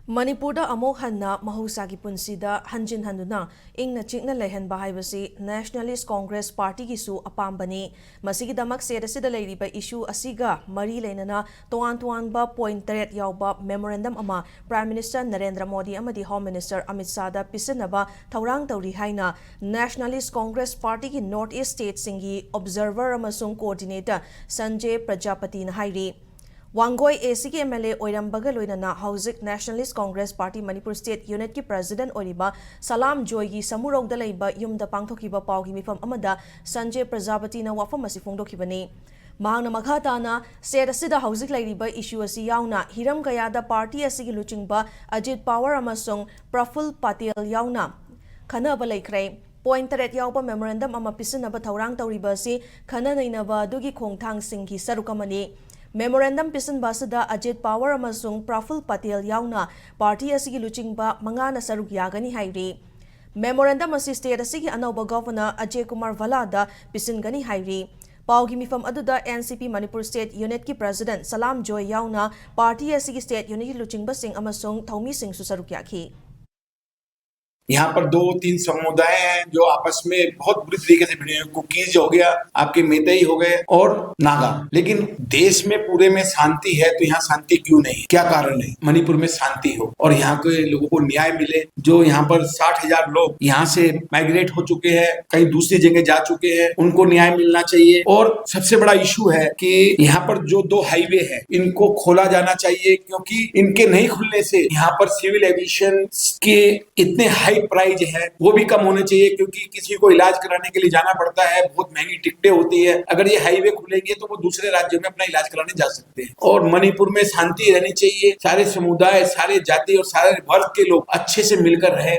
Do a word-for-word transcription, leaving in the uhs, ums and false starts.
ꯃꯅꯤꯄꯨꯔꯗ ꯑꯃꯨꯛ ꯍꯟꯅ ꯃꯍꯧꯁꯥꯒꯤ ꯄꯨꯟꯁꯤꯗ ꯍꯟꯖꯤꯟ ꯍꯟꯗꯨꯅ ꯏꯪꯅ ꯆꯤꯛꯅ ꯂꯩꯍꯟꯕ ꯍꯥꯏꯕꯁꯤ Nationalist Congress Partyꯒꯤꯁꯨ ꯑꯄꯥꯝꯕꯅꯤ꯫ ꯃꯁꯤꯒꯤꯗꯃꯛ state ꯑꯁꯤꯗ ꯂꯩꯔꯤꯕ issue ꯑꯁꯤꯒ ꯃꯔꯤ ꯂꯩꯅꯅ ꯇꯣꯉꯥꯟ ꯇꯣꯉꯥꯟꯕ point ꯇꯔꯦꯠ ꯌꯥꯎꯕ memorandum ꯑꯃ Prime Minister ꯅꯔꯦꯟꯗ꯭ꯔ ꯃꯣꯗꯤ ꯑꯃꯗꯤ Home Minister ꯑꯃꯤꯠ ꯁꯥꯍꯗ ꯄꯤꯁꯤꯟꯅꯕ ꯊꯧꯔꯥꯡ ꯇꯧꯔꯤ ꯍꯥꯏꯅ Nationalist Congress Partyꯒꯤ North East stateꯁꯤꯡꯒꯤ observer ꯑꯃꯁꯨꯡ coordinator ꯁꯟꯖꯦ ꯄ꯭ꯔꯖꯥꯄꯇꯤꯅ ꯍꯥꯏꯔꯤ꯫ ꯋꯥꯡꯒꯣꯏ ACꯒꯤ MLA ꯑꯣꯏꯔꯝꯕꯒ ꯂꯣꯏꯅꯅ ꯍꯧꯖꯤꯛ Nationalist Congress Party Manipur State Unitꯀꯤ President ꯑꯣꯏꯔꯤꯕ ꯁꯂꯥꯝ ꯖꯣꯏꯒꯤ ꯁꯃꯨꯔꯧꯗ ꯂꯩꯕ ꯌꯨꯝꯗ ꯄꯥꯡꯊꯣꯛꯈꯤꯕ ꯄꯥꯎꯒꯤ ꯃꯤꯐꯝ ꯑꯃꯗ ꯁꯟꯖꯦ ꯄ꯭ꯔꯖꯥꯄꯇꯤꯅ ꯋꯥꯐꯝ ꯑꯁꯤ ꯐꯣꯡꯗꯣꯛꯈꯤꯕꯅꯤ꯫ ꯃꯍꯥꯛꯅ ꯃꯈꯥ ꯇꯥꯅ state ꯑꯁꯤꯗ ꯍꯧꯖꯤꯛ ꯂꯩꯔꯤꯕ issue ꯑꯁꯤ ꯌꯥꯎꯅ ꯍꯤꯔꯝ ꯀꯌꯥꯗ party ꯑꯁꯤꯒꯤ ꯂꯨꯆꯤꯡꯕ ꯑꯖꯤꯠ ꯄꯋꯥꯔ ꯑꯃꯁꯨꯡ ꯄ꯭ꯔꯐꯨꯜ ꯄꯇꯦꯜ ꯌꯥꯎꯅ ꯈꯟꯅꯕ ꯂꯩꯈ꯭ꯔꯦ꯫ Point ꯇꯔꯦꯠ ꯌꯥꯎꯕ memorandum ꯑꯃ ꯄꯤꯁꯤꯟꯅꯕ ꯊꯧꯔꯥꯡ ꯇꯧꯔꯤꯕ ꯑꯁꯤ ꯈꯟꯅ ꯅꯩꯅꯕ ꯑꯗꯨꯒꯤ ꯈꯣꯡꯊꯥꯡꯁꯤꯡꯒꯤ ꯁꯔꯨꯛ ꯑꯃꯅꯤ꯫ Memorandum ꯄꯤꯁꯤꯟꯕ ꯑꯁꯤꯗ ꯑꯖꯤꯠ ꯄꯋꯥꯔ ꯑꯃꯁꯨꯡ ꯄ꯭ꯔꯐꯨꯜ ꯄꯇꯦꯜ ꯌꯥꯎꯅ party ꯑꯁꯤꯒꯤ ꯂꯨꯆꯤꯡꯕ ꯃꯉꯥꯅ ꯁꯔꯨꯛ ꯌꯥꯒꯅꯤ ꯍꯥꯏꯔꯤ꯫ Memorandum ꯑꯁꯤ state ꯑꯁꯤꯒꯤ ꯑꯅꯧꯕ Governor ꯑꯖꯌ ꯀꯨꯃꯥꯔ ꯚꯜꯂꯥꯗ ꯄꯤꯁꯤꯟꯒꯅꯤ ꯍꯥꯏꯔꯤ꯫ ꯄꯥꯎꯒꯤ ꯃꯤꯐꯝ ꯑꯗꯨꯗ NCP Manipur State Unitꯀꯤ President ꯁꯂꯥꯝ ꯖꯣꯏ ꯌꯥꯎꯅ party ꯑꯁꯤꯒꯤ state unitꯀꯤ ꯂꯨꯆꯤꯡꯕꯁꯤꯡ ꯑꯃꯁꯨꯡ ꯊꯧꯃꯤꯁꯤꯡꯁꯨ ꯁꯔꯨꯛ ꯌꯥꯈꯤ꯫ यहाँ पर दो तीन समुदाय हैं जो आपस में बहुत बुरी तरीके से भिड़े हैं। कुकीज हो गया, आपके मेतई हो गए और नागा। लेकिन देश में पूरे में शांति है तो यहाँ शांति क्यों नहीं? क्या कारण है मणिपुर में शांति हो और यहाँ के लोगों को न्याय मिले? जो यहाँ पर साठ हजार लोग यहाँ से माइग्रेट हो चुके हैं, कहीं दूसरी जगह जा चुके हैं, उनको न्याय मिलना चाहिए। और सबसे बड़ा इशू है कि यहाँ पर जो दो हाईवे है, इनको खोला जाना चाहिए, क्योंकि इनके नहीं खुलने से यहाँ पर सिविल एविएशन के इतने हाई प्राइस है, वो भी कम होने चाहिए, क्योंकि किसी को इलाज कराने के लिए जाना पड़ता है, बहुत महंगी टिकटें होती है। अगर ये हाईवे खुलेंगे तो वो दूसरे राज्यों में अपना इलाज कराने जा सकते हैं। और मणिपुर में शांति रहनी चाहिए, सारे समुदाय, सारे जाति और सारे वर्ग के लोग अच्छे से मिलकर रहें।